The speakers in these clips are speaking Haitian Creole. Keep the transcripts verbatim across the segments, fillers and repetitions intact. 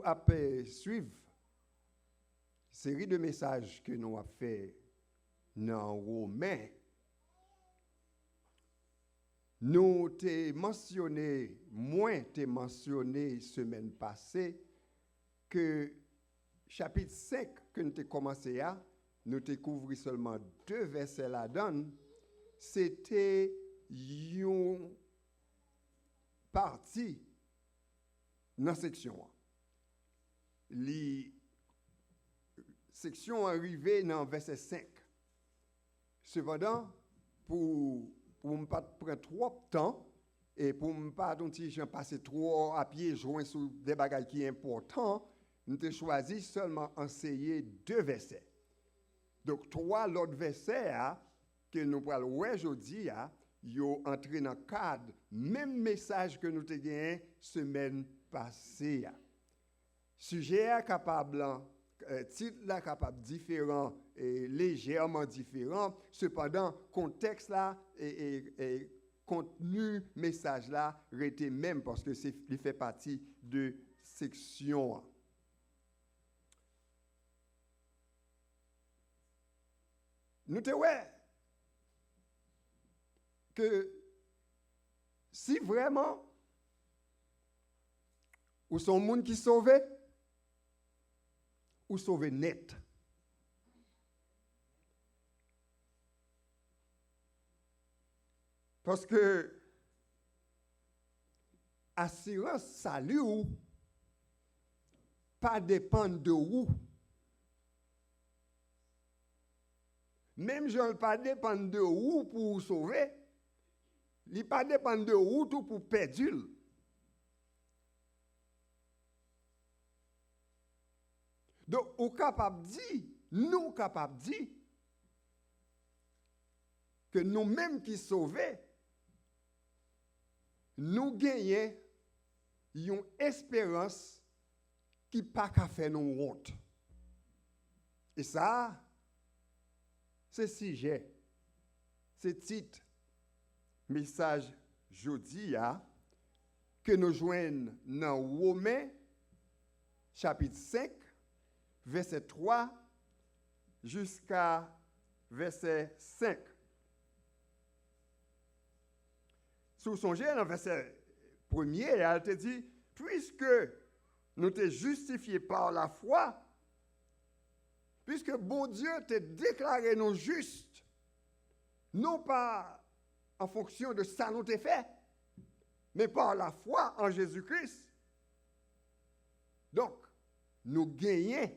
ap, eh, swiv seri de mesaj ke nou ap fè nan Women, nou te mansyone, mwen te mansyone semèn pase, ke chapit senk ke n te kòmanse a, nou te kouvri sèlman de vèsè ladan l, se te yon pati nan seksyon an. Li, seksyon an rive nan vèsè senk. Sepandan, pou, pou m pa t pran twòp tan, e pou m pa t yon ti jan pase twò a pye jwen sou de bagay ki enpòtan, m te chwazi sèlman anseye de vèsè. Donk, twa lòt vèsè a ke nou pral wè jodi a, yo antre nan kad menm mesaj ke nou te genyen semèn pase a. Sijè a kapab, eh, tit la kapab diferan, eh, lejèman diferan, sepandan, kontèks la e, e, e kontni mesaj la rete menm, paske se, li fè pati de seksyon an. Nou te wè ke si vrèman ou se yon moun ki sove, ou sove nèt. Paske asirans sali w pa depann de ou. Menm jan l pa depann de ou pou w sove, li pa depann de ou tou pou w pèdi l. Donk, ou kapab di, nou kapab di, ke nou menm ki sove, nou genyen yon esperans ki pa ka fè nou wont. E sa a, se sijè, se tit mesaj jodi a ke nou jwenn nan Women, chapit senk, vèsè twa jiska vèsè senk. Si w sonje, nan vèsè premye a, l te di, puiske nou te jistifye pa lafwa, puiske Bondye te deklare nou jis, non pa an fonksyon de sa nou te fè, men pa lafwa an Jezi Kris. Donk, nou genyen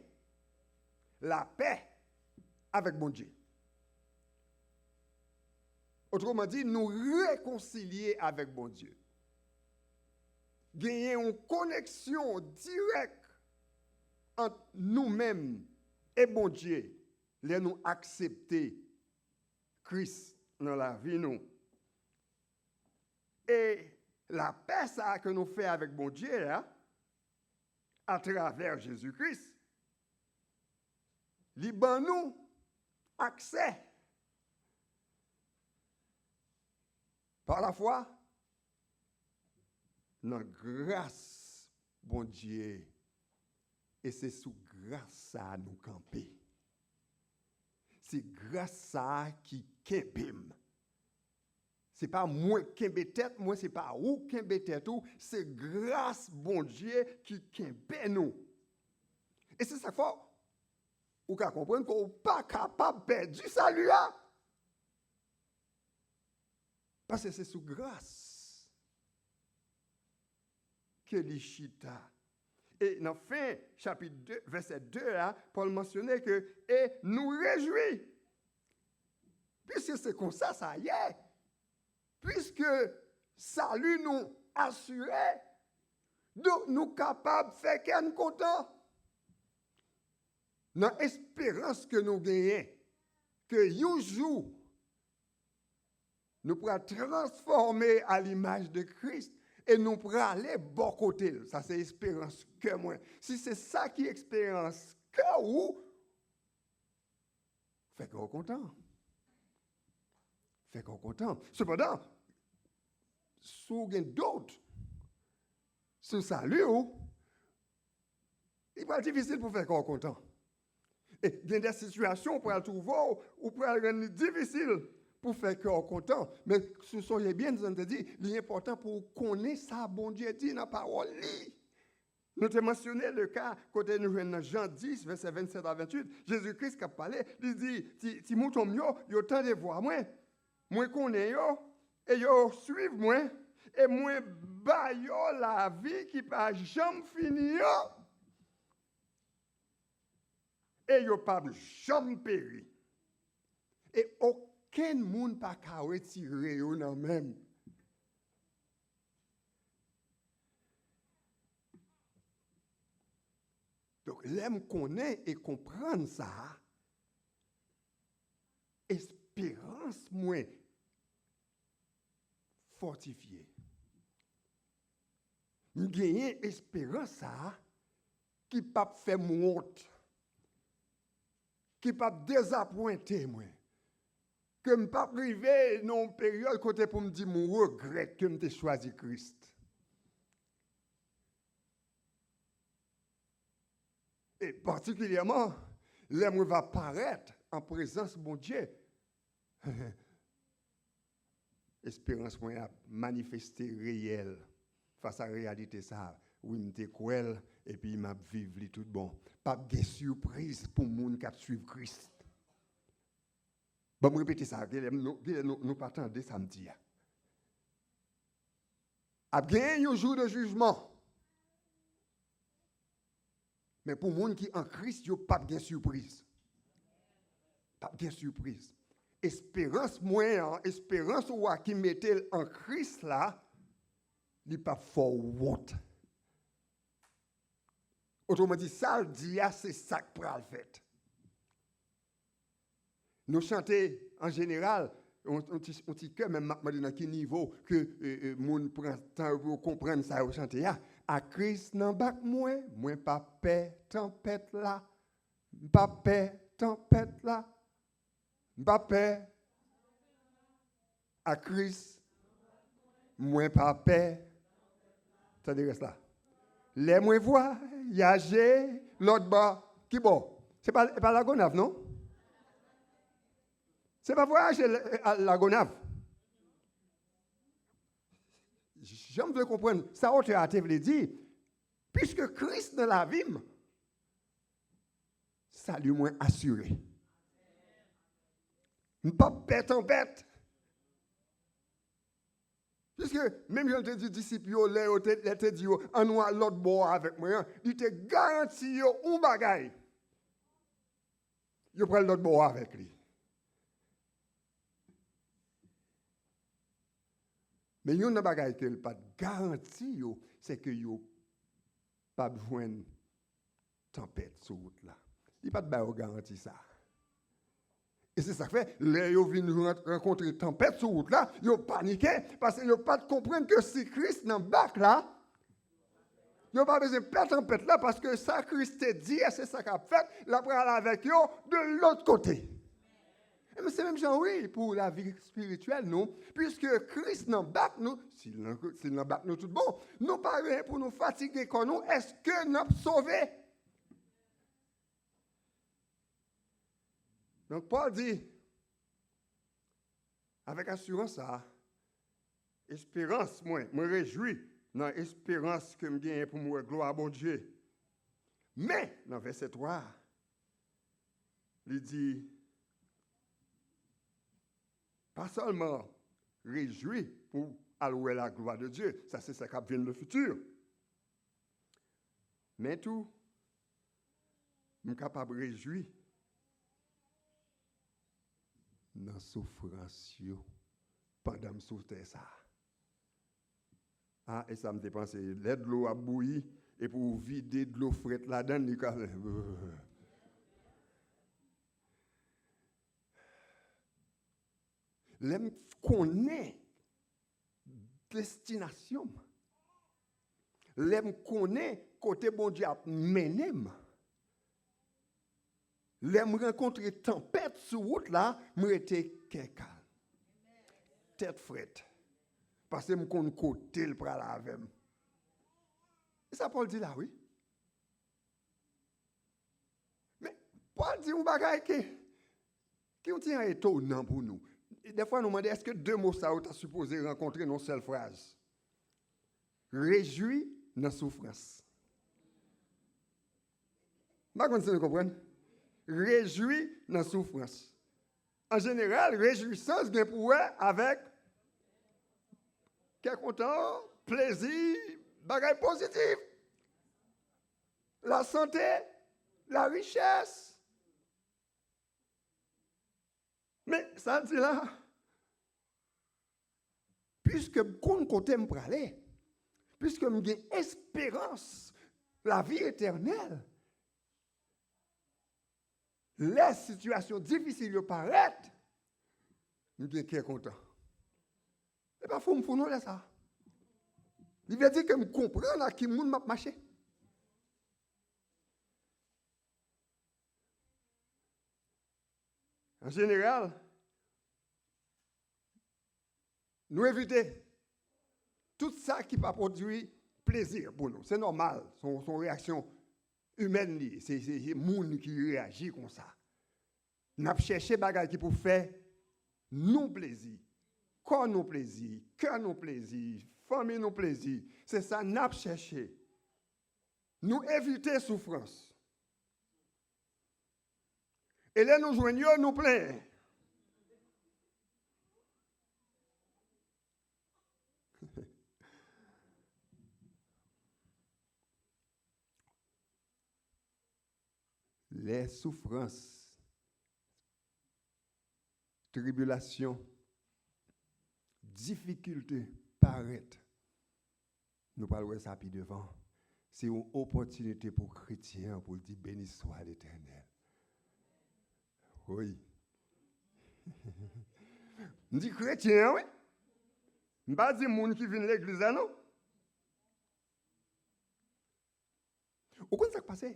lapè avèk Bondye. Otreman di, nou rekonsilye avèk Bondye. Genyen yon koneksyon dirèk ant nou menm e Bondye lè nou aksepte Kris nan lavi nou. E lapè sa a ke nou fè avèk Bondye a, atravè Jezi Kris, li ban nou aksè pa lafwa nan gras Bondye. E se sou gras sa a nou kanpe. Se gras sa a ki kenbe m. Se pa mwen k kenbe tèt mwen, se pa ou k kenbe tèt ou, se gras Bondye ki kenbe nou. E se sa k fè w ka konprann ke w pa kapab pèdi sali a. Paske se sou gras ke li chita. E nan fen chapit de, vèsè de a, Pòl mansyone ke, e nou rejwi. Piske se konsa sa ye. Piske sali nou asire, donk nou kapab fè kè n kontan nan esperans ke nou genyen, ke yon jou, nou pral transfòme a limaj de Kris e nou prale bò kote l. Sa se esperans kè mwen. Si se sa ki esperans kè ou, fè kè w kontan. Fè kè w kontan. Sepandan, si w gen dout sou sali w, Li pral difisil pou fè kè w kontan. E gen de sitiyasyon ou pral twouve w, ou pral rann li difisil pou fè kè w kontan. Men si w sonje byen, sa m te di, li enpòtan pou w konnen sa Bondye di nan pawòl li. Nou te mansyone le ka kote nou jwenn nan Jan dis, vèsè vennsèt a venntuit, Jezi Kris k ap pale, li di, ti, ti mouton m yo, yo tande vwa mwen, mwen konnen yo, e yo swiv mwen, e mwen ba yo lavi ki pa janm fini an, e yo p ap janm peri. E okenn moun pa ka retire yo nan men m. Donk, lè m konnen e konprann sa, esperans mwen fòtifye. M genyen esperans sa a ki p ap fè m wont, ki p ap dezapwente mwen, ke m p ap rive nan yon peryòd kote pou m di m regrèt ke m te chwazi Kris. E patikilyèman, lè mwen va parèt an prezans Bondye, esperans mwen ap manifeste reyèl fas a reyalite sa a. Wi, m te kwè l, epi m ap viv li tout bon. P ap gen sipriz pou moun k ap swiv Kris. Ban m repete sa, genlè nou, genlè nou, nou pa tande sa m di a. Ap gen yon jou de jijman. Men pou moun ki an Kris, yo p ap gen sipriz. P ap gen sipriz. Esperans mwen an, esperans ou a ki mete l an Kris la, li p ap fè w wont. Otreman di, sa l di a, se sa k pral fèt. Nou chante an jeneral, yon, yon ti, yon ti kè, men m ap mande nan ki nivo ke, e, e, moun pran tan yo pou yo konprann sa yo chante a. A Kris nan bak mwen, mwen pa pè tanpèt la. M pa pè tanpèt la. M pa pè. A Kris, mwen pa pè. Tande rès la. Lè mwen vwayaje lòt bò, ki bò? Se pa, pa Lagonav, non? Se pa vwayaje l-, al Lagonav. Jan m vle konprann sa otè a te vle di, piske Kris nan lavi m, sali mwen asire. M p ap pè tanpèt. Piske, menm jan l te di disip yo, lè yo te, lè te di yo, ann nou al lòt bò a avèk mwen an, li te garanti yo yon bagay. Yo pral lòt bò a avèk li. Men youn nan bagay ke l pa t garanti yo, se ke yo p ap jwenn tanpèt sou wout la. Li pa t ba yo garanti sa. E se sa k fè, lè yo vin ran-, rankontre tanpèt sou wout la, yo panike, paske yo pa t konprann ke si Kris nan bak la, yo pa bezwen pè tanpèt la, paske sa Kris te di a, se sa k ap fèt, l ap pral avèk yo de lòt kote. Ebyen, se menm jan, wi, pou lavi espirityèl nou, piske Kris nan bak nou, si l nan, si l nan bak nou tout bon, nou pa gen pou nou fatige kò nou, èske n ap sove? Donk, Pòl di, avèk asirans sa a, esperans mwen, mwen rejwi nan esperans ke m genyen pou m wè glwa Bondye. Men, nan vèsè twa a, li di, pa sèlman rejwi pou al wè la gloire de Dieu, sa se sa k ap vin le futur. Men tou, m kapab rejwi nan soufrans yo pandan m sou tè sa a. A, e sa m te panse, lè dlo ap bouyi, epi w vide dlo frèt ladan l, li ka fè. Lè m konnen destinasyon m, lè m konnen kote Bondye ap mennen m, lè m rankontre tanpèt sou wout la, m rete kè kalm, tèt frèt, paske m konn kote l pral avè m. E sa Pòl di la, wi. Pòl di yon bagay ki, ki yon ti jan etonan pou nou. Dèfwa, nou mande, èske de mo sa yo ta sipoze rankontre nan yon sèl fraz? Rejwi nan soufrans. M pa konn si nou konprann. Rejwi nan soufrans. An jeneral, rejwisans gen pou wè avèk kè kontan, plezi, bagay pozitif. Lasante, larichès. Men, sa l di la, piske m konn kote m prale, piske m gen esperans lavi etènèl, lè sitiyasyon difisil yo parèt, m gen kè kontan. E pa fou m fou non lè sa. Li vle di ke m konprann ak ki moun m ap mache. An jeneral, nou evite tout sa ki pa pwodui plezi pou nou. Se nòmal, se yon, se yon reyaksyon imèn li ye. Se, se, se moun ki reyaji konsa. N ap chèche bagay ki pou fè nou plezi, kò nou plezi, kè nou plezi, fanmi nou plezi. Se sa n ap chèche. Nou evite soufrans. E lè nou jwenn yo, nou plenyen. Lè soufrans, tribilasyon, difikilte parèt, nou pral wè sa pi devan. Se yon opòtinite pou kretyen an pou l di, "Beni swa Letènèl." Wi. M di kretyen an, wi. M pa di moun ki vin legliz la, non. Ou konn sa k pase?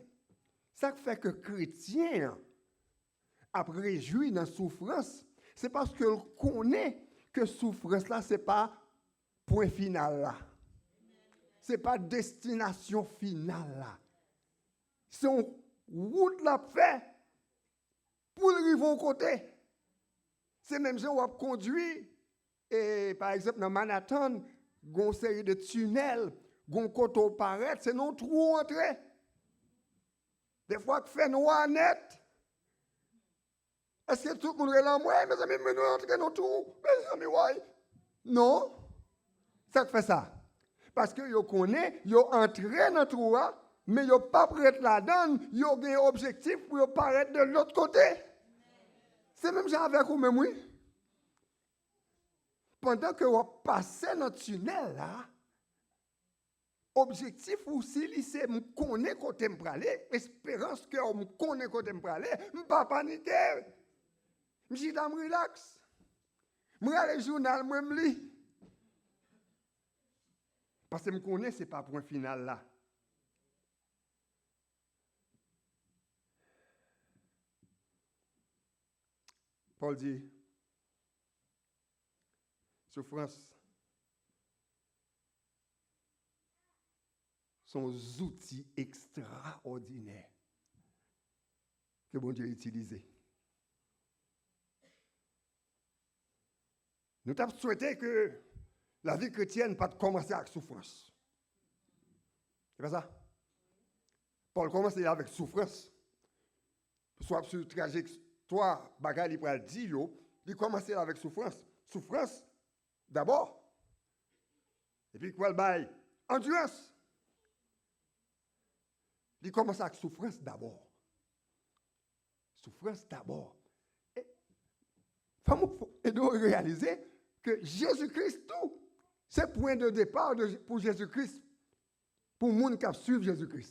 Sa k fè ke kretyen an ap rejwi nan soufrans, se paske l konnen ke soufrans la, se pa pwen final la. Se pa destinasyon final la. Se yon wout l ap fè pou l rive yon kote. Se menm jan w ap kondui, e, pa egzanp, nan Manhattan, gen yon seri de tinèl, gen yon kote w parèt, se nan yon twou w antre. Defwa k fè nwa nèt. Èske tout moun rele anmwey, mezanmi, men nou antre nan twou, mezanmi, woy. Non. Sa k fè sa? Paske yo konnen, yo antre nan twou a, men yo p ap ret ladan l, yo gen objektif pou yo parèt de lòt kote. Se menm jan avèk ou menm, wi. Pandan ke w ap pase nan tinèl la, objektif ou, si li se m konnen kote m prale, esperans kè w, m konnen kote m prale, m pa panike. M chita, m rilaks. M rale jounal mwen, m li. Paske m konnen se pa pwen final la. Pòl di, soufrans se yon zouti ekstraòdinè ke Bondye itilize. Nou t ap swete ke lavi kretyèn pa t kòmanse ak soufrans. Se pa sa? Pòl kòmanse avèk soufrans. Si w ap swiv trajektwa bagay li pral di yo, li kòmanse avèk soufrans. Soufrans dabò. Epi li pral bay andirans. Li kòmanse ak soufrans dabò. Soufrans dabò. E, fò m ede w reyalize ke Jezi Kris tou, se pwen de depa de, pou Jezi Kris, pou moun k ap swiv Jezi Kris.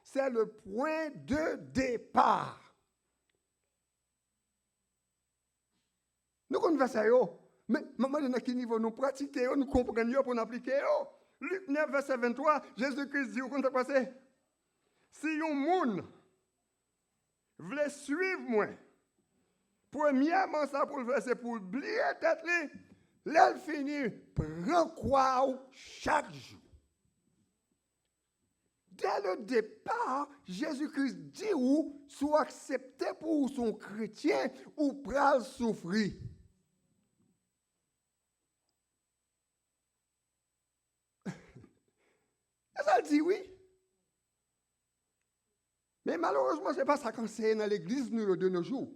Se le pwen de depa. Nou konn vèsè yo, men m ap mande nan ki nivo nou pratike yo, nou konprann yo pou n aplike yo. Lik nèf, vèsè venntwa, Jezi Kris di, ou konn sa k pase? Si yon moun vle swiv mwen, premyèman, sa pou l fè, se pou l bliye tèt li, lè l fini, pran kwa w chak jou. Dès le départ, Jezi Kris di ou, si w aksepte pou ou se yon kretyen, ou pral soufri. E sa l di, wi. Men malerezman, se pa sa k anseye nan legliz nou yo de nos jours.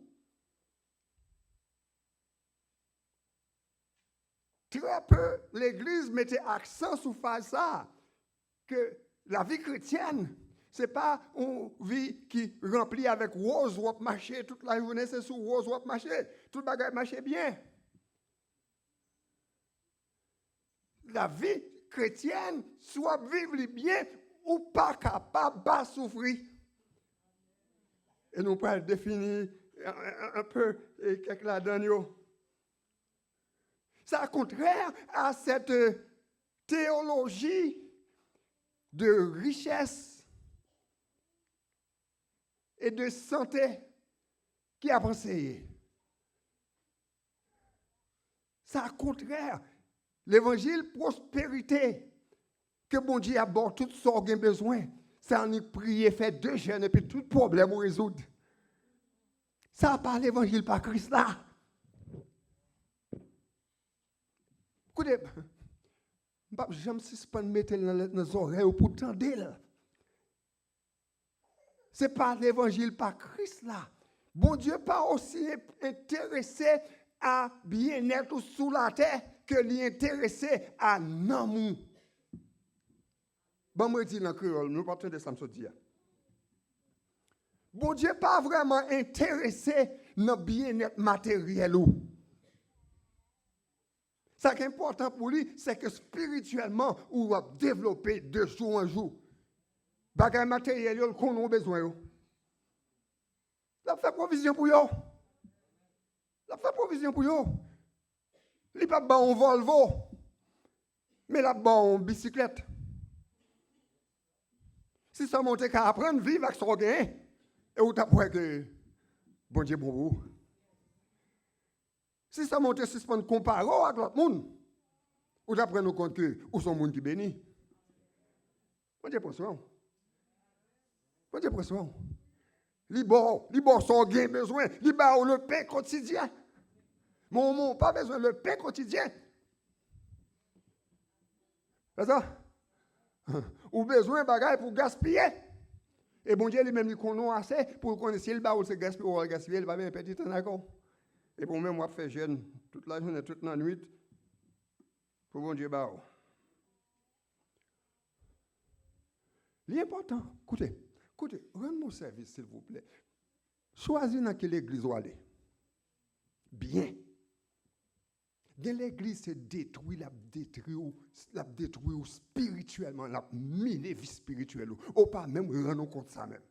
Trè pe legliz mete aksan sou fraz sa a, ke lavi kretyèn, se pa yon vi ki ranpli avèk wòz w ap mache tout lajounen, se sou wòz w ap mache, tout bagay mache byen. Lavi kretyèn, si w ap viv li byen, ou pa kapab pa soufri. E nou pral defini un, un, un peu, eh, kèk ladan yo. Sa kontrè a cette théologie de richesse et de santé ki ap anseye. Sa kontrè. Levanjil pwosperite, ke Bondye ap ba w tout sa w gen bezwen. Sa annik priye, fè de jèn, epi tout pwoblèm ou rezoud. Sa pa levanjil pa Kris la. Koute, m p ap janm sispann mete l nan, nan zòrèy ou pou w tande l. Se pa levanjil pa Kris la. Bondye pa osi en- enterese a byennèt ou sou latè ke li enterese a nanm ou. Ban m redi l an kreyòl, nou p ap tande sa m sot di a. Bondye pa vrèman enterese nan byennèt materyèl ou. Sa ki enpòtan pou li, se ke espirityèlman, ou ap devlope de jou an jou. Bagay materyèl yo, l konnen w bezwen yo. L ap fè pwovizyon pou yo. L ap fè pwovizyon pou yo. Li p ap ba w yon Volvo, men l ap ba w yon bisiklèt. Si sèlman w te ka aprann viv ak sa w genyen, e ou t ap wè ke Bondye bon pou ou. Si sèlman w te sispann konpare w ak lòt moun, ou t ap rann ou kont ke ou se yon moun ki beni. Bondye pran swen w. Bondye pran swen w. Li ba w, li ba w sa w gen bezwen. Li ba w le pain quotidien. Men w pa bezwen le pain quotidien. Se sa? Ou bezwen bagay pou gaspiye. E Bondye li menm li konnen w ase pou l konnen si l ba ou l se gaspiye, w al gaspiye, li pa menm pèdi tan ak ou. Epi w menm w ap fè jèn tout lajounen, tout lannwit pou Bondye ba ou. Li enpòtan. Koute, koute, rann mwen sèvis silvouplè. Chwazi nan ki legliz w ale. Byen. Gen legliz se detwi l ap detwi w, l ap detwi w espirityèlman, l ap mine vi espirityèl ou. Ou pa menm rann ou kont sa menm.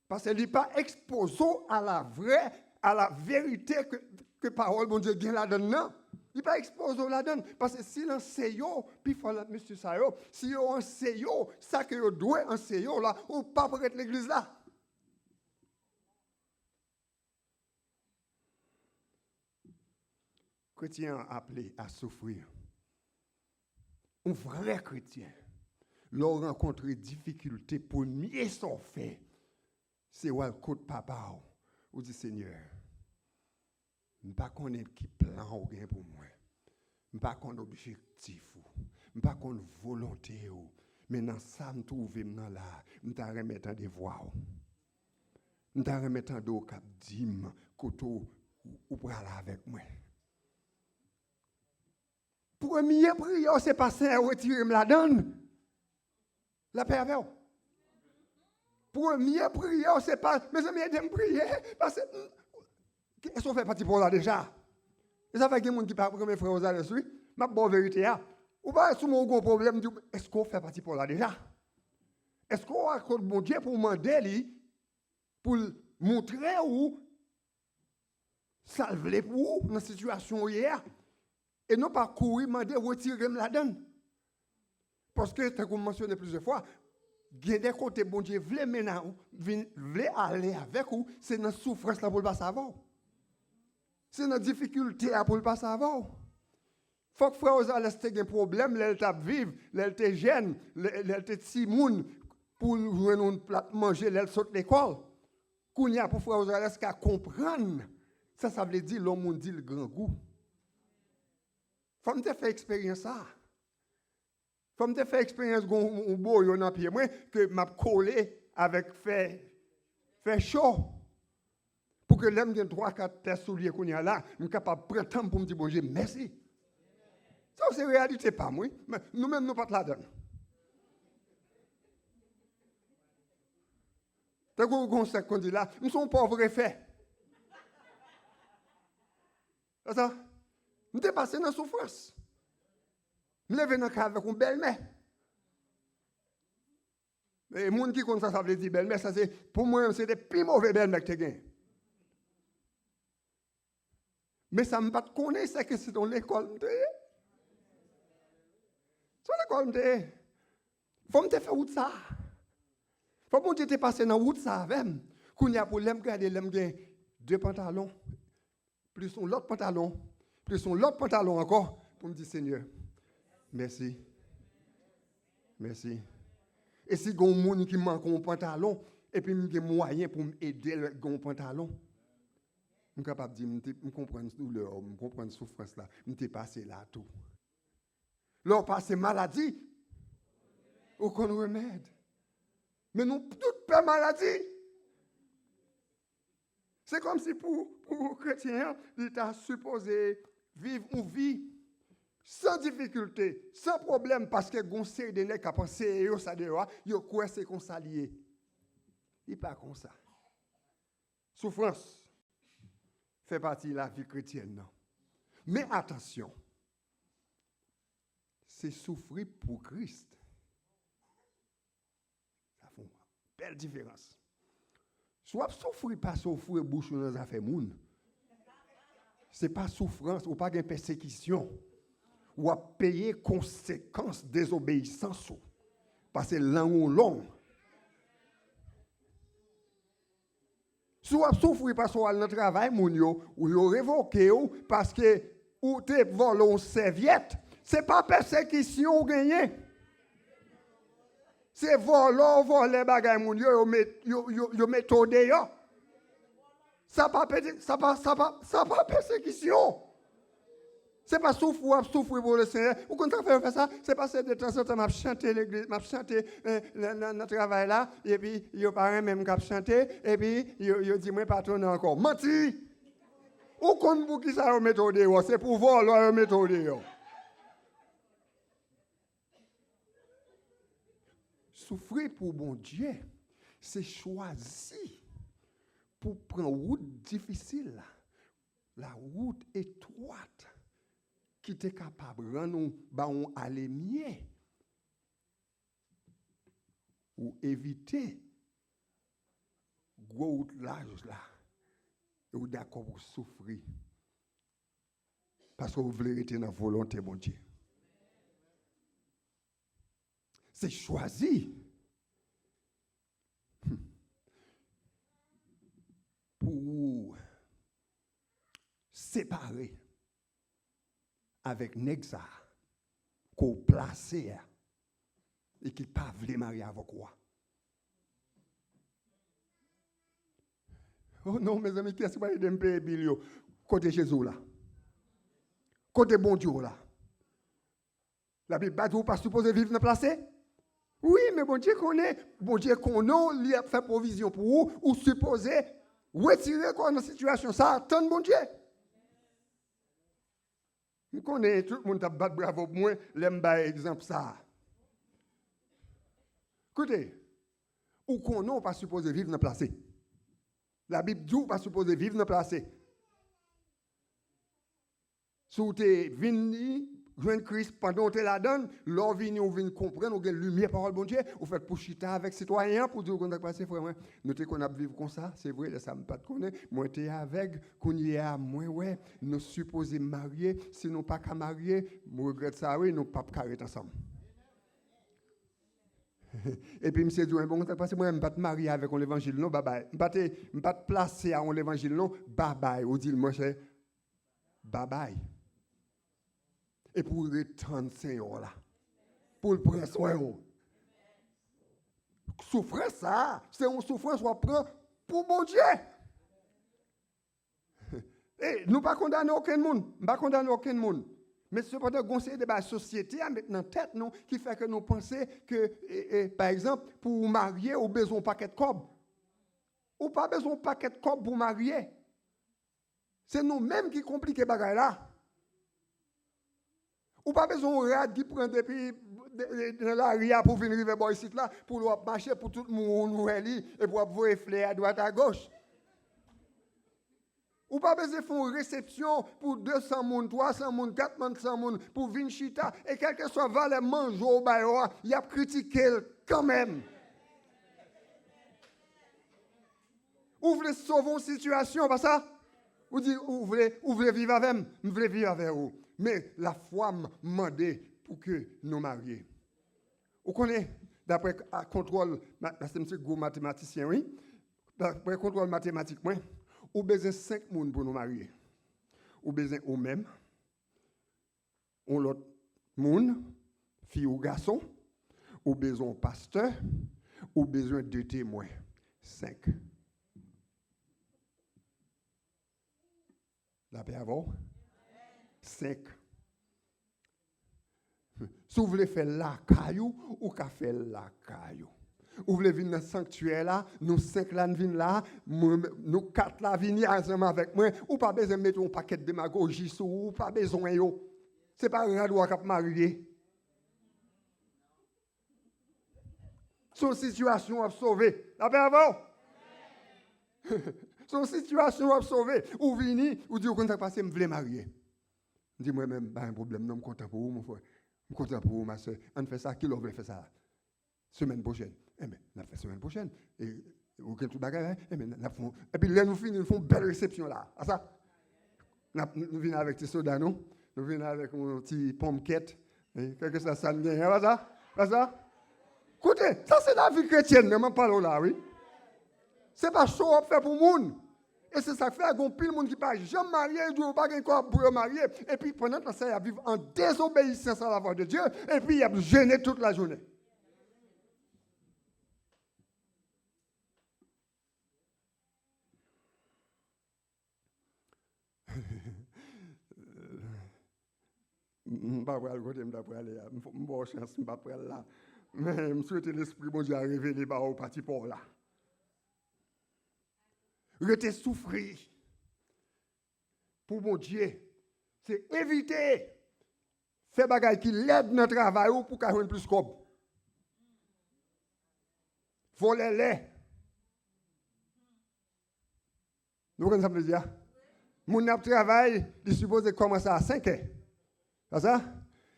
Paske li pa ekspoze w a la vrè, a la verite ke, ke pawòl Bondye gen ladan l nan. Li pa ekspoze w ladan l. Paske si l anseyo, pifò lòt mesye sa yo, si yo anseyo sa ke yo dwe anseyo la, ou p ap ret legliz la. Kretyen an aple a soufri. Yon vrè kretyen, lè w rankontre difikilte, premye sa w fè, se w al kot Papa w, ou di, Senyè, m pa konnen ki plan w gen pou mwen. M pa konn objektif ou. M pa konn volonte w. Men nan sa m twouve m nan la, m ta renmen tande vwa w. M ta renmen tande w k ap di m kote w, ou pral avèk mwen. Premye priyè w se pa, Senyè, retire m ladan l. Lapè avè w. Premye priyè w se pa, mezanmi, ede m priye, paske, èske w fè pati pa w la deja? E sa fè gen moun ki pa renmen frè Ozales, wi. M ap ba w verite a. Ou pa wè souvan ou gen yon pwoblèm, di w, èske w fè pati pa w la deja? Èske w al kot Bondye pou w mande li, pou l montre w sa l vle pou ou nan sitiyasyon w ye a? E non pa kouri mande retire m ladan l. Paske, tankou m mansyone plizyè fwa, gen de kote Bondye vle mennen ou, vin, vle ale avèk ou, se nan soufrans lan pou l pase avè w. Se nan difikilte a pou l pase avè w. Fòk frè Ozales te gen pwoblèm lè l t ap viv, lè l te jèn, lè, lè l te timoun, pou l jwenn yon plat manje lè l sot lekòl. Kounye a, pou frè Ozales ka konprann sa sa vle di lè yon moun di l grangou. Fò m te fè eksperyans sa. Fò m te fè eksperyans gon yon boyo nan pye mwen ke m ap kole avèk fè, fè cho. Pou ke lè m gen twa, kat pè soulye kounye a la, m kapab pran tan m pou m di Bondye mèsi. Sa se reyalite pa m, wi. Men nou menm, nou pa t ladan l. Tankou gon sèk konn di la, m se yon pòv refè. Sa, m te pase nan soufrans. M leve nan kay avèk yon bèlmè. E moun ki konn sa sa vle di bèlmè, sa se, pou mwen, se te pi move bèlmè ki te gen. Men sa m pa t konnen, se ke se yon lekòl m te ye. Se yon lekòl m te ye. Fò m te fè wout sa. Fò Bondye te pase nan wout sa avè m. Kounye a, pou lè m gade, lè m gen de pantalon, plis yon lòt pantalon, plis yon lòt pantalon ankò, pou m di, Senyè, mèsi. Mèsi. E si gen yon moun ki manke yon pantalon, epi m gen mwayen pou m ede l gen yon pantalon, m kapab di, m te, m konprann doulè w, m konprann soufrans la, m te pase la tou. Lè w pase maladi, ou konn remèd. Men nou tout pè maladi. Se kòmsi pou, pou kretyen an, li ta sipoze viv yon vi san difikilte, san pwoblèm, paske gon seri de nèg k ap anseye yo sa deyò a, yo kwè se konsa l ye. Li pa konsa. Soufrans fè pati lavi kretyèn nan. Men atansyon, se soufri pou Kris. Sa fè yon bèl diferans. Si w ap soufri paske w foure bouch ou nan zafè moun, se pa soufrans, ou pa gen pèsekisyon. W ap peye konsekans dezobeyisans ou. Paske lang ou long. Si w ap soufri paske w al nan travay moun yo, ou yo revoke w paske ou te vòlò yon sèvyèt, se pa pèsekisyon ou genyen. Se vòlò w vòlè bagay moun yo, yo met, yo, yo, yo mete w deyò. Sa pa pèse-, sa pa, sa pa, sa pa pèsekisyon. Se pa soufri w ap soufri pou Lesenyè. Ou konn sa k fè yo fè sa? Se paske detanzantan m ap chante legliz, m ap chante, eh, nan, nan, nan travay la, epi yo pa renmen m k ap chante, epi yo, yo di mwen pa tounen ankò. Manti! Ou konn poukisa yo mete w deyò? Se pou vòlò yo mete w deyò. Soufri pou Bondye, se chwazi pou pran wout difisil la, la wout etwat ki te kapab rann ou ba yon alemye ou evite gwo wout laj la, e ou dakò pou soufri paske ou vle rete nan volonte Bondye. Se chwazi pou ou separe avèk nèg sa a ke w plase a e ki pa vle marye avèk ou a. Oh non, mezanmi, kiyès ki pral ede m peye bil yo? Kote Jezi w la? Kote Bondye w la? Labib pa di w pa sipoze viv nan plase? Wi, men Bondye konnen. Bondye konnen w, li ap fè pwovizyon pou ou. Ou sipoze retire kò w nan sitiyasyon sa a, tann Bondye. M konnen tout moun t ap bat bravo pou mwen lè m bay egzanp sa a. Koute, ou konnen w pa sipoze viv nan plase. Labib di w pa sipoze viv nan plase. Si w te vini jwenn Kris pandan w te ladan l, lè w vini, w vin konprann, w gen limyè pawòl Bondye, ou fèt pou chita avèk sitwayen an pou di w, "Konn sa k pase, frè mwen? Nou te konn ap viv konsa, se vre, lè sa a m pa t konnen, mwen te avèg, kounye a mwen wè, nou sipoze marye, si nou pa ka marye, m regrèt sa wi, nou p ap ka ret ansanm." Epi misye di w, "Bon, konn sa k pase, mwen, m pa t marye avèk yon levanjil non, babay. M pa te, m pa t plase a yon levanjil non, babay." Ou di l, "Monchè, babay." Epi w ret tann Senyè w la pou l pran swen w. Soufrans sa a, se yon soufrans w ap pran pou Bondye. E nou pa kondane okenn moun. M pa kondane okenn moun. Men sepandan, gen yon seri de bagay sosyete a met nan tèt nou ki fè ke nou panse ke, e, e, pa egzanp, pou w marye, ou bezwen yon pakèt kòb. Ou pa bezwen yon pakèt kòb pou w marye. Se nou menm ki konplike bagay la. Ou pa bezwen yon rad ki pran depi de- de- nan lari a pou vin rive bò isit la, pou l w ap mache, pou tout moun wè li, epi w ap voye flè adwat agoch. Ou pa bezwen fè yon resepsyon pou de san moun, twa san moun, kat san moun pou vin chita, e kèlkeswa valè manje w ba yo a, y ap kritike l kanmenm. Ou vle sove yon sitiyasyon, pa sa? Ou di, ou vle, ou vle viv avè m, m vle viv avè ou. Men lafwa m mande pou ke nou marye. Ou konnen, daprè a- kontwòl, ma- paske m se gwo matematisyen, wi. Daprè kontwòl matematik mwen, ou bezwen senk moun pou nou marye. Ou bezwen ou menm, yon lòt moun, fi ou gason, ou bezwen yon pastè, ou bezwen de temwen. Senk. Lapè avè w. Senk. Si w vle fè l lakay ou, ou ka fè l lakay ou. Ou vle vin nan sanktyè la, nou senk la n vin la, mwen, nou kat la vini ansanm avèk mwen, ou pa bezwen mete yon pakèt demagoji sou ou, ou pa bezwen yo. Se pa rad w a k ap marye. Se yon sitiyasyon w ap sove. Lapè avè w. Se yon sitiyasyon w ap sove. Ou vini, ou di, ou konn sa k pase, m vle marye. M di, mwen menm, pa gen pwoblèm non, m kontan pou ou, mon frè. M kontan pou ou, ma sè. Ann fè sa, kilè w vle fè sa? Semèn pwochèn. Enben, n ap fè semèn pwochèn. E, ou gen tout bagay, enben, n ap fè yon, epi lè nou fini, nou fè yon bèl resepsyon la. A sa? N ap, nou vin avèk ti soda nou, nou vin avèk yon ti ponmkèt, e, kèlkeswa sa n genyen, pa sa? Pa sa? Koute, sa se lavi kretyèn nan, m ap pale w la, wi. Se pa cho w ap fè pou moun. E se sa k fè gen anpil moun ki pa janm marye, yo di yo pa gen kòb pou yo marye, epi pandan tan sa y ap viv an dezobeyisans a la vwa de Dye, epi y ap jene tout lajounen. M pa pral kote m ta prale a. M ba w chans, m pa pral la. Men m swete Lespri Bondye a revele ba w pati pa w la. Rete soufri pou Bondye, se evite fè bagay ki lèd nan travay ou pou w ka jwenn plis kòb. Vòlè lè. Nou konprann sa m vle di a? Moun nan ap travay, li sipoze kòmanse a senk è. Pa sa?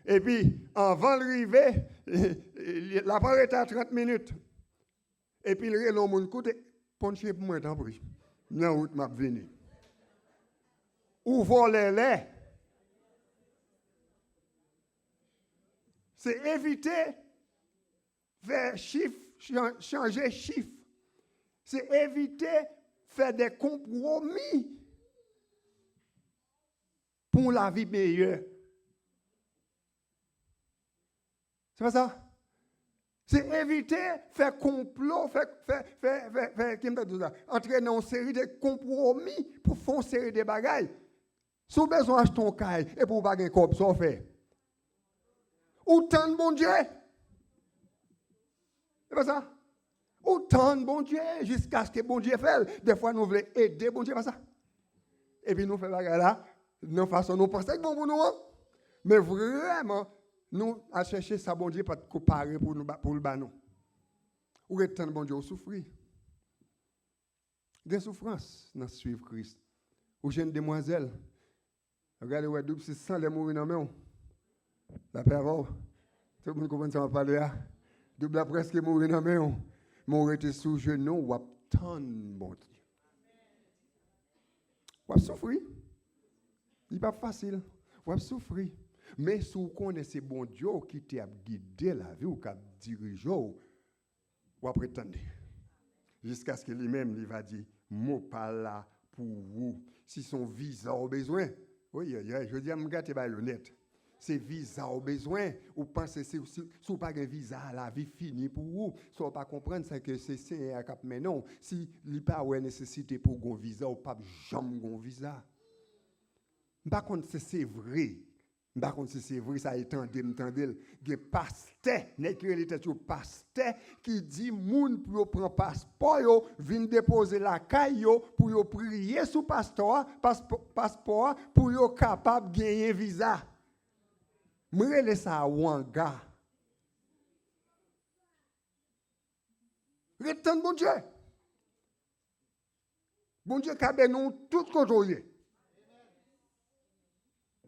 Epi, anvan l rive, l ap an reta trant minit. Epi l rele yon moun, koute, ponche pou mwen, tanpri. M nan wout, m ap vini. Ou vòlè lè. Se evite fè chif, chan- chanje chif. Se evite fè de konpwomi pou yon lavi meyè. Se pa sa? Se evite fè konplo, fè, fè, fè, fè, fè, ki m ta di w sa? Antre nan yon seri de konpwomi pou fè yon seri de bagay. Si w bezwen achte yon kay epi w pa gen kòb, sa w fè? Ou tann Bondye. E pa sa? Ou tann Bondye jiskaske Bondye fè l. Defwa nou vle ede Bondye, pa sa? Epi nou fè bagay la nan fason nou panse k bon pou nou an. Men vrèman, nou al chèche sa Bondye pa t ko pare pou nou ba- pou l ba nou. Ou ret tann Bondye, ou soufri. Gen soufrans nan swiv Kris. Ou jwenn demwazèl, w ap gade, w wè doub sis san lè mouri nan men w. Lapè avè w. Tout moun konprann sa m ap pale a? Doub la prèske mouri nan men w. Men w rete sou jenou, w ap tann Bondye. W ap soufri. Li p ap fasil. W ap soufri. Men si w konnen se Bondye w ki te ap gide lavi w, k ap dirije w, w ap ret tann li. Jiskaske li menm, li va di, mo pa la pou ou. Si se yon viza w bezwen, oyoyoy, jodi a m gate bagay yo nèt. Se viza w bezwen. Ou panse si, si, si w pa gen viza a, lavi fini pou ou. Sa w pa konprann, se ke se Senyè a k ap mennen w. Si li pa wè nesesite pou w gon viza, ou p ap janm gon viza. M pa konn si se vre. M pa konn si se vre, sa e tande m tande l. Gen pastè, nèg ki rele tèt yo pastè, ki di moun pou yo pran paspò yo, vin depoze lakay yo, pou yo priye sou pastò a, paspò, paspò a, pou yo kapab genyen viza. M rele sa wanga. Ret tann Bondye. Bondye ka beni w tout kote w ye.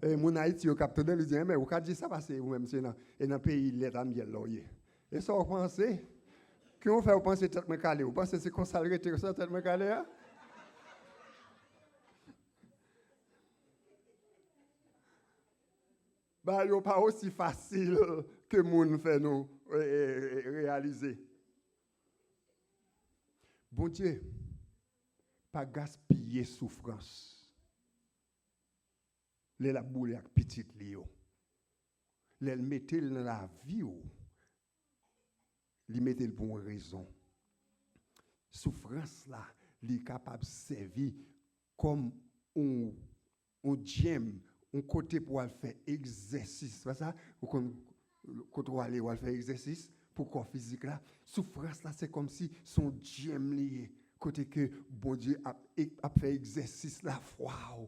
E moun Ayiti yo k ap tande, li di, enben, ou ka di sa paske ou menm se nan, e nan peyi lèt a myèl la w ye. E sa w panse? Ki w fè w panse tèt mwen kale? Ou panse se konsa l rete konsa tèt mwen kale a? Bagay yo pa osi fasil ke moun fè nou e, e, e, reyalize. Bondye pa gaspiye soufrans lè l ap boule ak pitit li yo. Lè l mete l nan lavi w, li mete l pou yon rezon. Soufrans la, li kapab sèvi kòm yon, yon gym, yon kote pou w al fè egzèsis. Se pa sa? Ou konn kote w ale, w al fè egzèsis pou kò fizik la. Soufrans la, se kòmsi se yon gym li ye. Kote ke Bondye ap, ap fè egzèsis lafwa w,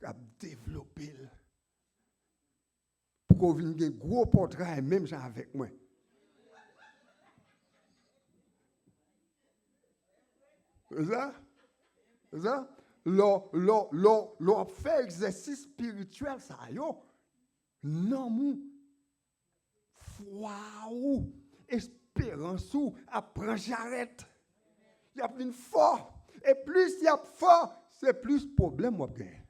ap devlope l. Pou ke w vin gen gwo pòtray menm jan avèk mwen. Sa? Sa? Lè w, lè w, lè w, lè w ap fè egzèsis espirityèl sa yo, nanm ou, fwa ou, esperans ou ap pran jarèt. Y ap vin fò. E plis y ap fò, se plis pwoblèm w ap genyen.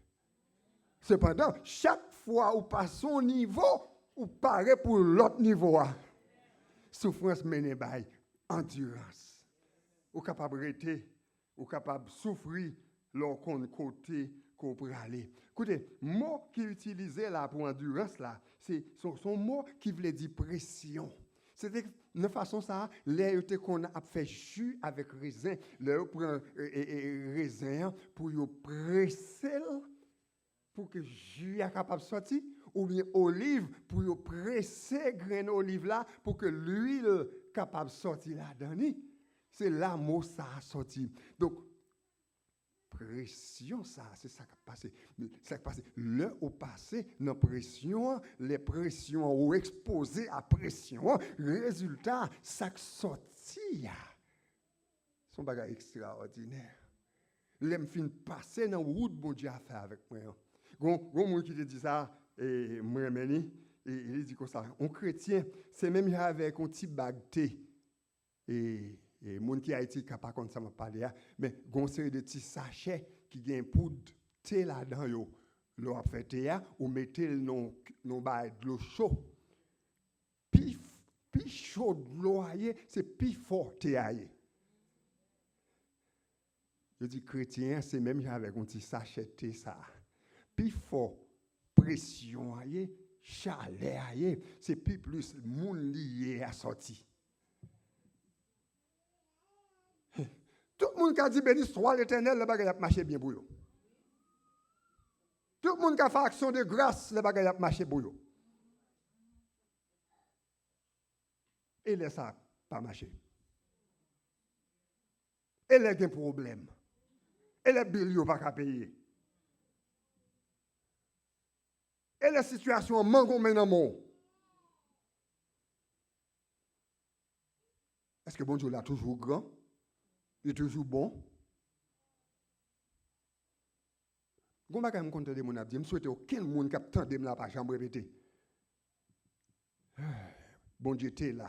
Sepandan, chak fwa ou pase yon nivo, ou pare pou lòt nivo a. Soufrans mennen bay andirans. Ou kapab rete, ou kapab soufri lè w konn kote ke w prale. Koute, mo ki itilize la pou andirans la, se, se, se yon mo ki vle di presyon. Se te nan fason sa a, lè yo te konn ap fè ji avèk rezen, lè yo pran, e, e, e, rezen an pou yo prese l, pou ke ji a kapab sòti, oubyen oliv, pou yo prese grenn oliv la, pou ke lwil kapab sòti ladan li. Se la mo sa a sòti. Donk, presyon sa a, se sa k ap pase. Sa k pase, lè ou pase nan presyon an, lè presyon an, ou ekspoze a presyon an, rezilta, sa k sòti a, se yon bagay ekstraòdinè. Lè m fin pase nan wout Bondye a fè avèk mwen an. Gon, gon moun ki te di sa, e mwen renmen li, e li di konsa, yon kretyen, se menm jan avèk yon ti bag te. E, e moun ki Ayiti ka pa konn sa m ap pale a, men gon seri de ti sachè ki gen poud te ladan yo. Lè w ap fè te a, ou mete l nan, nan bagay dlo cho. Pi, pi cho dlo a ye, se pi fò te a ye. Yo di kretyen an se menm jan avèk yon ti sachè te sa a. Pi fò presyon a ye, chalè a ye, se pi plis moun li ye a sòti. Tout moun ka di beni swa Letènèl lè bagay ap mache byen pou yo. Tout moun ka fè aksyon de gras lè bagay ap mache pou yo. E lè sa pa mache? E lè gen pwoblèm? E lè bil yo pa ka peye? E lè sitiyasyon an mangonmen nan men w? Èske Bondye w la toujou gran? Li toujou bon? Gon bagay m konn tande moun ap di, m swete okenn moun k ap tande m la pa janm repete. Bondye te la.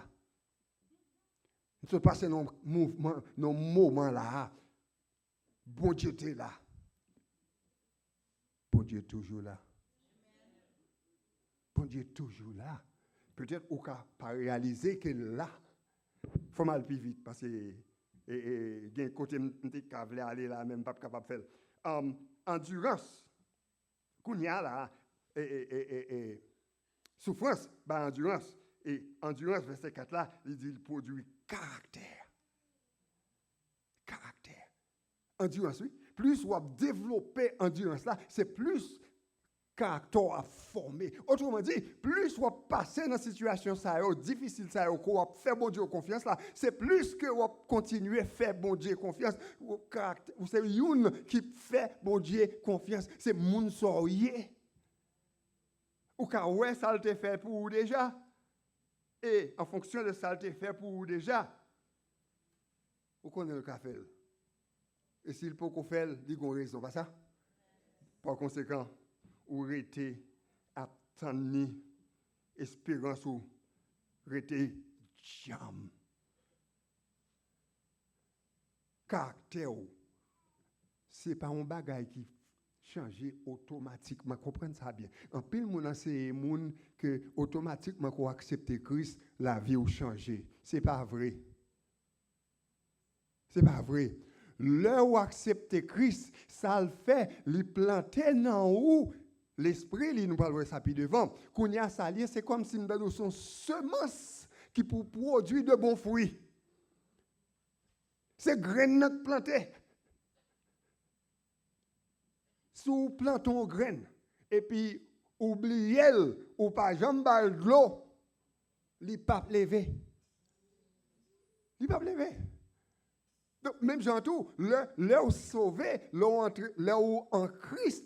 M sot pase nan yon mouvman, nan yon moman la a. Bondye te la. Bondye toujou la. Bondye toujou la. Petèt ou ka pa reyalize ke l la. Fò m al pi vit, paske, e, e, gen kote m, m te ka vle ale la, men m p ap kapab fè l. Um, andirans. Kounye a la, e, e, e, e, e, Soufrans bay andirans. E andirans, vèsè kat la, li di l pwodui karaktè. Karaktè. Andirans, wi. Plis w ap devlope andirans la, se plis karaktè w ap fòme. Otreman di, plis w ap pase nan sitiyasyon sa yo, difisil sa yo, ke w ap fè Bondye w konfyans la, se plis ke w ap kontinye fè Bondye konfyans. Ou, karaktè, ou se youn ki fè Bondye konfyans. Se moun sa w ye. Ou ka wè sa l te fè pou ou deja. E, an fonksyon de sa l te fè pou ou deja, ou konnen l ka fè l. E si l poko fè l, li gon rezon, pa sa? Pa konsekan, ou rete ap tann li, esperans ou rete djanm. Karaktè w, se pa yon bagay ki chanje otomatikman. Konprann sa byen. Anpil moun anseye moun ke otomatikman ke w aksepte Kris, lavi w chanje. Se pa vre. Se pa vre. Lè w aksepte Kris, sa l fè, li plante nan ou lespri li, nou pral wè sa pi devan. Kounye a, sa l ye, se kòmsi m ta di w se yon semans ki pou pwodui de bon fwi. Se grenn nan k plante. Si w plante yon grenn, epi ou bliye l, ou pa janm ba l dlo, li p ap leve. Li p ap leve. Donk, menm jan tou, lè, lè w sove, lè w antre, lè w an Kris,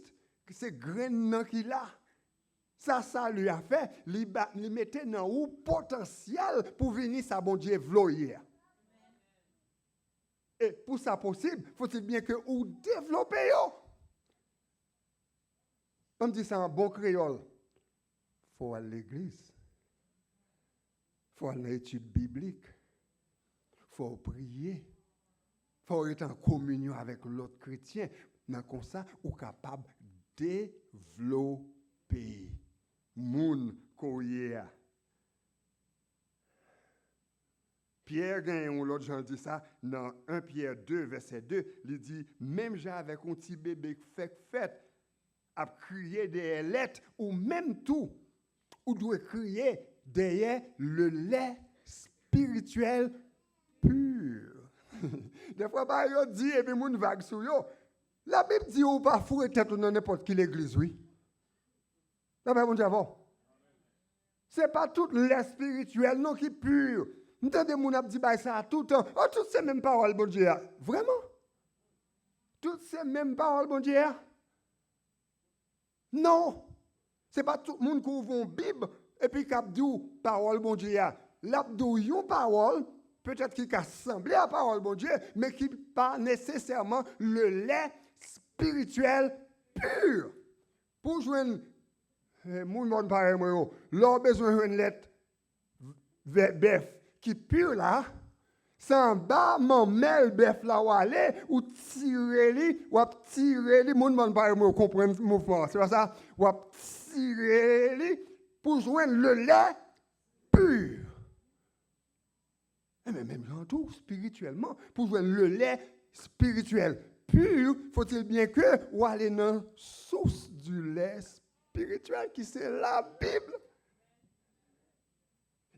se grenn nan ki la. Sa sali a fè, li ba, li mete nan ou potansyèl pou vini sa Bondye vle w ye a. E pou sa posib, faut-il bien ke ou devlope yo. Ban m di sa an bon kreyòl. Fò w al legliz. Fò w al nan etid biblik. Fò w priye. Fò w rete an kominyon avèk lòt kretyen. Nan konsa, ou kapab devlope moun ke w ye a. Pyè genyen yon lòt jan l di sa nan en Pyè de, vèsè de, li di, menm jan avèk yon ti bebe k fèk fèt, ap kriye dèyè lèt, ou menm tou, ou dwe kriye dèyè le lait spirituel pur. Dèfwa, bagay yo di, epi moun vag sou yo. Labib di ou pa foure tèt ou nan nenpòt ki legliz, wi. Lapè Bondye avè w. Se pa tout lè espirityèl non ki pi. M tande moun ap di bagay sa a toutan. Oh, tout se menm pawòl Bondye a. Vrèman? Tout se menm pawòl Bondye a? Non. Se pa tout moun ki ouvri yon Bib epi k ap di w pawòl Bondye a. L ap di w yon pawòl, petèt ki ka sanble a pawòl Bondye, men ki pa nesesèman le lait spirituel pur. Pou w jwenn, eh, moun mòn parèy mwen yo, lè w bezwen jwenn lèt vè-, bèf ki pi la, se anba manmèl bèf la w ale, ou tire li, w ap tire li, moun mòn parèy mwen yo konprann mouvman an, se pa sa? W ap tire li pou jwenn le lait pur. Enben, menm jan tou, espirityèlman, pou jwenn le lait spirituel pur, faut-il bien que ou ale nan source du lait spirituel, ki se Labib.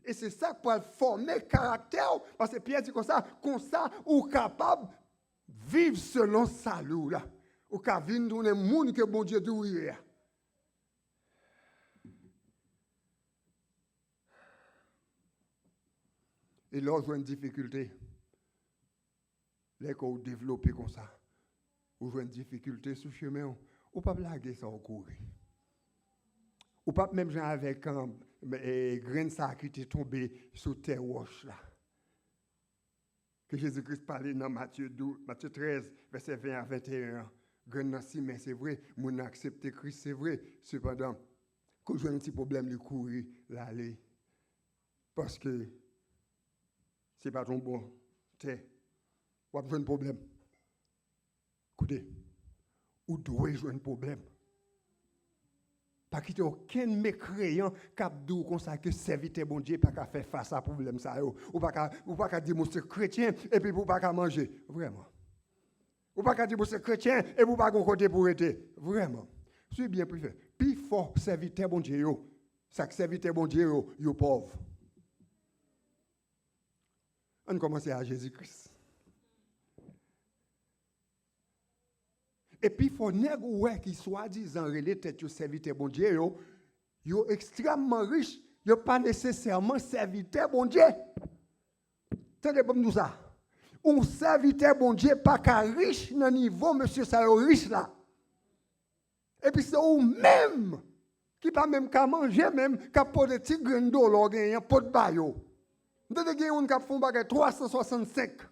E se sa k pral fòme karaktè w, paske Pyè di konsa, konsa ou kapab viv selon sali w la. Ou ka vin tounen moun ke Bondye di w ye a. E lè w jwenn difikilte, lè ke w devlope konsa, ou jwenn difikilte sou chemen w, ou p ap lage sa w kouri. Ou p ap menm jan avèk, um, e, grenn sa a ki te tonbe sou tè wòch la. Ke Jezi Kris pale nan Matye douz, Matye trèz, vèsè ven a venteyen an. Grenn nan simen, se vre, moun nan aksepte Kris, se vre. Sepandan, kou l jwenn yon ti pwoblèm, li kouri, l ale. Paske se pa t yon bon tè. W ap jwenn pwoblèm. Koute, ou dwe jwenn pwoblèm. Pa kite okenn mekreyan k ap di w konsa ke sèvitè Bondye pa ka fè fas a pwoblèm sa yo. Ou pa ka, ou pa ka di m ou se kretyen epi pou w pa ka manje. Vrèman. Ou pa ka di m ou se kretyen epi w pa gon kote pou w rete. Vrèman. Si byen pi fè, pi fò sèvitè Bondye yo, Sa k sèvitè Bondye yo, yo pòv. Ann kòmanse a Jezi Kris. Epi fò nèg ou wè ki swadizan rele tèt yo sèvitè Bondye yo, yo ekstrèmman rich, yo pa nesesèman sèvitè Bondye. Tande bon m di w sa. Yon sèvitè Bondye pa ka rich nan nivo mesye sa yo rich la. Epi se ou menm ki pa menm ka manje menm, k ap pote ti grenn dola w genyen an pot ba yo. M tande gen youn k ap fè yon bagay twa san swasannsenk.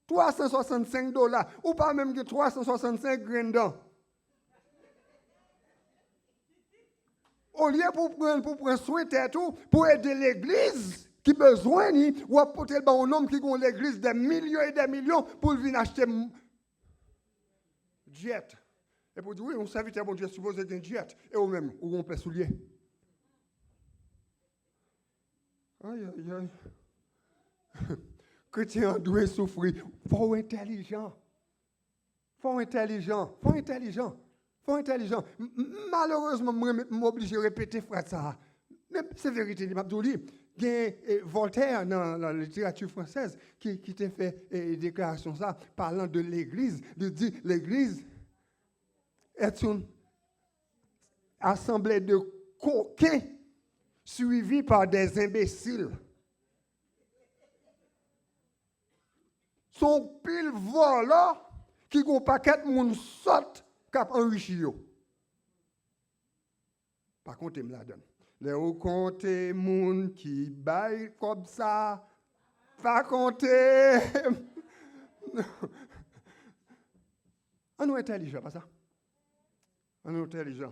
Twa san swasannsenk dola. Ou pa menm gen twa san swasannsenk grenn dan. Olye pou pran, pou pran swen tèt ou, pou ede legliz ki bezwen li, w ap pote l ba yon nonm ki gen yon legliz de milyon e de milyon pou l vin achte m-, jet. Epi w di, wi, yon sèvitè Bondye sipoze gen jet. E ou menm, ou gen yon pè soulye. Ay, ay, ay. Kretyen an dwe soufri. Fò w entèlijan. Fò w entèlijan. Fò w entèlijan. Fò w entèlijan. M, m, malerezman, mwen, m oblije repete fraz sa a. Men se verite li, m ap di w li. Gen, eh, Voltaire nan, nan literati fransèz ki, ki te fè, eh, deklarasyon sa, parlant de l'église, li di, l'église est une assemblée de coquins suivis par des imbéciles. Se yon pil vòlò ki gen yon pakèt moun sòt k ap anrichi yo. Pa konte m ladan l. Lè ou konte moun ki bay kòb sa, pa konte m. An nou entèlijan, pa sa? An nou entèlijan.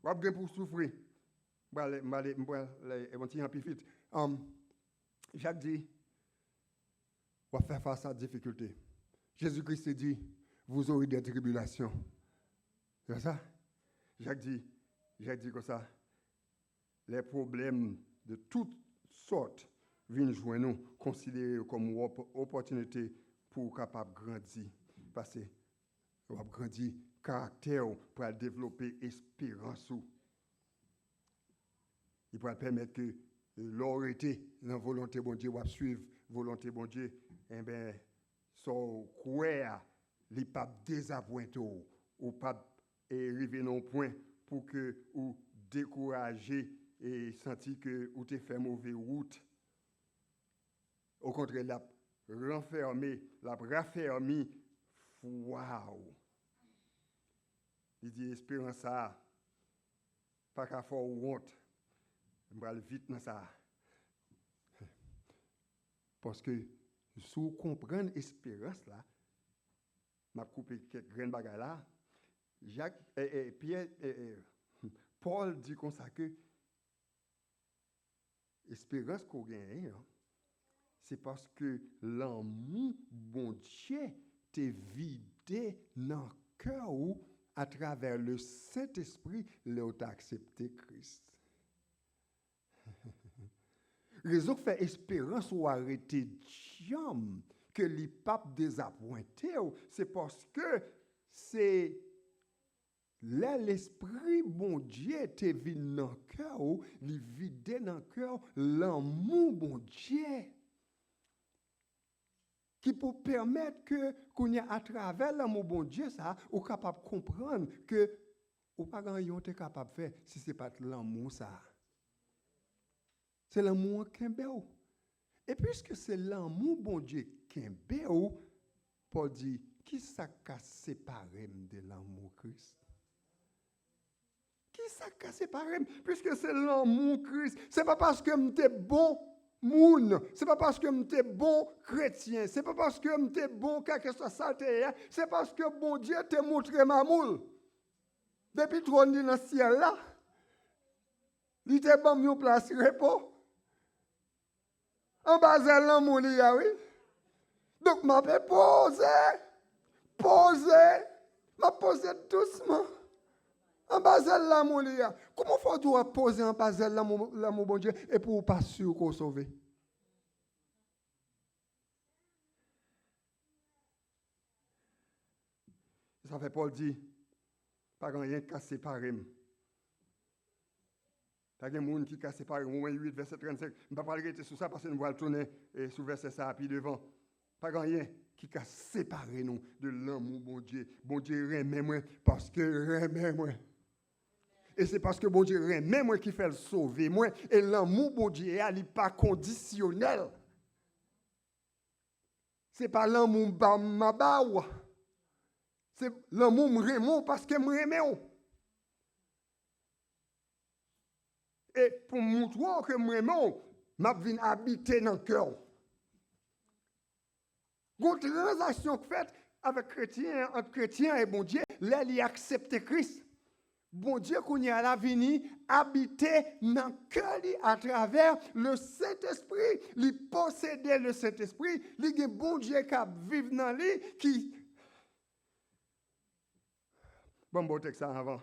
W ap gen pou w soufri. M prale, m prale, m prale yon ti jan pi vit. Um, Jak di, w ap fè fas a difikilte. Jezi Kris te di, vous aurez des tribulations. Se sa? Jak di, Jak di konsa, les problèmes de toutes sortes vin jwenn ou, konsidere yo kòm yon op-, opòtinite pou w kapab grandi. Paske w ap grandi, karaktè w pral devlope, esperans ou. Li pral pèmèt ke lè w rete nan volonte Bondye, w ap suiv volonte Bondye, enben, sa w kwè a, li p ap dezapwente w. Ou p ap, e, rive nan yon pwen pou ke ou dekouraje e santi ke ou te fè move wout. Okontrè, l ap ranfème, l ap rafèmi fwa w. Li di, esperans sa a pa ka fè w wont. M pral vit nan sa a. Paske si w konprann esperans la, m ap koupe kèk grenn bagay la. Jak, e, e, Pyè, e, e, Pòl di konsa ke esperans ke w genyen an, se paske lanmou Bondye te vide nan kè w atravè le Sentespri lè w te aksepte Kris. Rezon k fè esperans ou a rete djanm, ke li p ap dezapwente w, se paske se lè Lespri Bondye te vin nan kè w, li vide nan kè w lanmou Bondye, ki pou pèmèt ke, kounye a, atravè lanmou Bondye sa a, ou kapab konprann ke ou pa gen anyen w te kapab fè si se pa t lanmou sa a. Se lanmou an kenbe w. E piske se lanmou Bondye kenbe w, Pòl di, kisa k ka separe m de lanmou Kris? Kisa k ka separe m? Piske se lanmou Kris. Se pa paske m te bon moun. Se pa paske m te bon kretyen. Se pa paske m te bon kèlkeswa sa l te ye a. Se paske Bondye te montre m amou l. Depi twòn li nan syèl la, li te ban m yon plas repo. Anba zèl lanmou li a, wi. Donk, m ape poze, poze, m ap poze dousman. Anba zèl lanmou li a. Kouman w fè w di w ap poze anba zèl lanmou, lanmou Bondye epi w pa si ke w sove? Sa fè Pòl di, pa gen anyen k ka separe m Pa gen moun ki ka separe. Women uit, vèsè trannsenk. M pa pral rete sou sa paske nou pral tounen, eh, sou vèsè sa a pi devan. Pa gen anyen ki ka separe nou de lanmou Bondye. Bondye renmen mwen paske l renmen mwen. E se paske Bondye renmen mwen ki fè l sove mwen. E lanmou Bondye a, li pa kondisyonèl. Se pa lanmou m ba, m a ba w. Se lanmou m renmen w paske m renmen w. E pou m montre w ke m renmen w, m ap vin abite nan kè w. Gon tranzaksyon k fèt avèk kretyen an, ant kretyen an e Bondye, lè li aksepte Kris. Bondye kounye a la vini abite nan kè li atravè le Sentespri. Li posede le Sentespri. Li gen Bondye k ap viv nan li, ki... Ban m ba w tèks sa avan.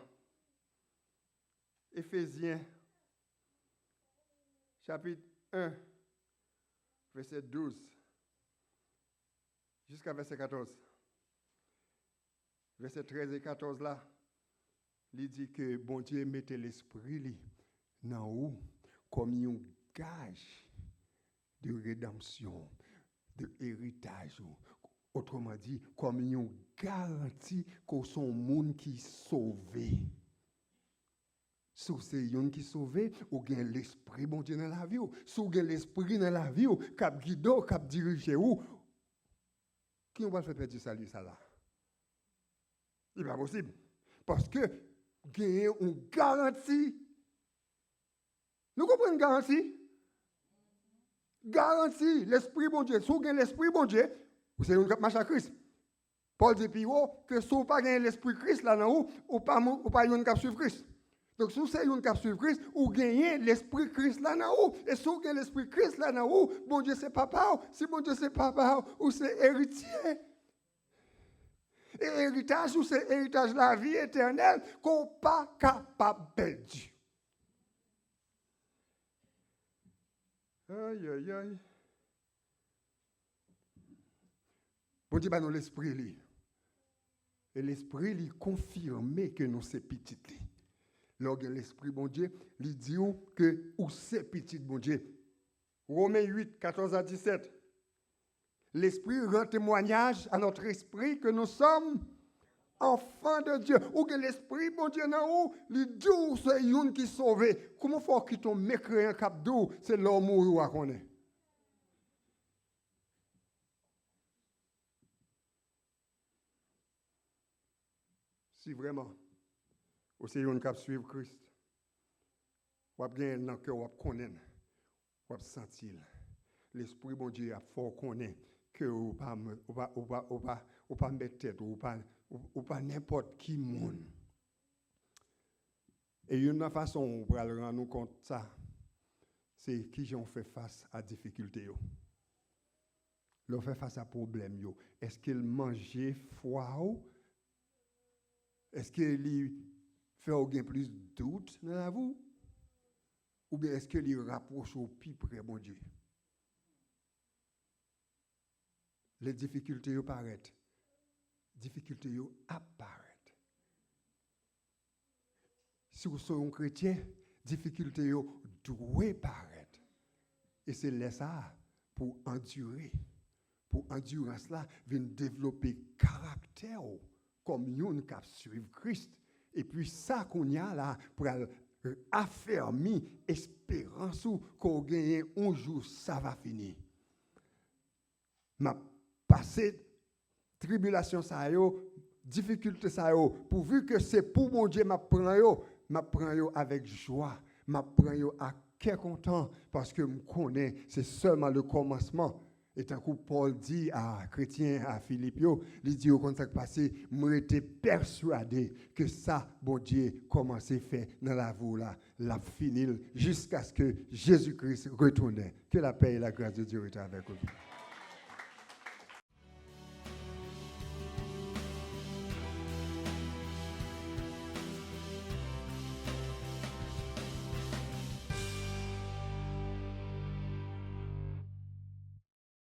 Efezyen, chapit en, vèsè douz, jiska vèsè katòz. Vèsè trèz e katòz la, li di ke Bondye mete Lespri li nan ou kòm yon gaj de redanmsyon, de eritaj ou. Otreman di, kòm yon garanti ke w se yon moun ki sove. Si w se youn ki sove, ou gen Lespri Bondye nan lavi w. Si w gen Lespri nan lavi w, k ap gide w, k ap dirije w, ki w pral fè pèdi sali sa la? Li pa posib. Paske genyen yon garanti. Nou konprann garanti? Garanti, Lespri Bondye. Si w gen Lespri Bondye, ou se youn k ap mache ak Kris. Pòl di pi wo ke si w pa gen Lespri Kris la nan ou, ou pa, ou pa youn k ap swiv Kris. Donk, si w se youn k ap swiv Kris, ou genyen Lespri Kris la nan ou. E si w gen Lespri Kris la nan ou, Bondye se papa w. Si Bondye se papa w, ou se eritye. E eritaj ou se eritaj lavi etènèl ke w pa kapab pèdi. Ay, ay, ay. Bondye ba nou Lespri li. E Lespri li konfime ke nou se pitit li. Lè w gen Lespri Bondye, li di w ke ou se pitit Bondye. Women uit, katòz a disèt. L'Esprit rend témoignage à notre esprit que nous sommes enfants de Dieu. Ou gen Lespri Bondye nan ou, li di w se youn ki sove. Kouman fè w kite yon mekreyan k ap di w se lè w mouri w a konnen? Si vrèman ou se youn k ap swiv Kris, w ap genyen l nan kè w, w ap konnen l, w ap santi l. Lespri Bondye ap fè w konnen ke ou pa, ou pa, ou pa, ou pa, ou pa mèt tèt ou, ou pa, ou, ou pa nenpòt ki moun. E youn nan fason ou pral rann ou kont sa, se kijan w fè fas a difikilte yo. Lè w fè fas a pwoblèm yo, èske l manje fwa w? Èske li fè w gen plis dout nan lavi w? Oubyen èske li rapwoche w pi pre Bondye? Lè difikilte yo parèt, difikilte yo ap parèt. Si w se yon kretyen, difikilte yo dwe parèt. E se lè sa a pou w andire, pou andirans la vin devlope karaktè w kòm youn k ap swiv Kris. Epi sa kounye a la pral afèmi esperans ou ke w genyen yon jou sa va fini. M ap pase tribilasyon sa yo, difikilte sa yo, pouvi ke se pou Bondye m ap pran yo, m ap pran yo avèk jwa, m ap pran yo ak kè kontan, paske m konnen se sèlman le kòmansman. E tankou Pòl di a kretyen a Filip yo, li di yo konn sa k pase, m rete pèswade ke sa Bondye kòmanse fè nan lavi w la, l ap fini l jiskaske Jezi Kris retounen. Que la paix et la grâce de Dieu rete avèk ou.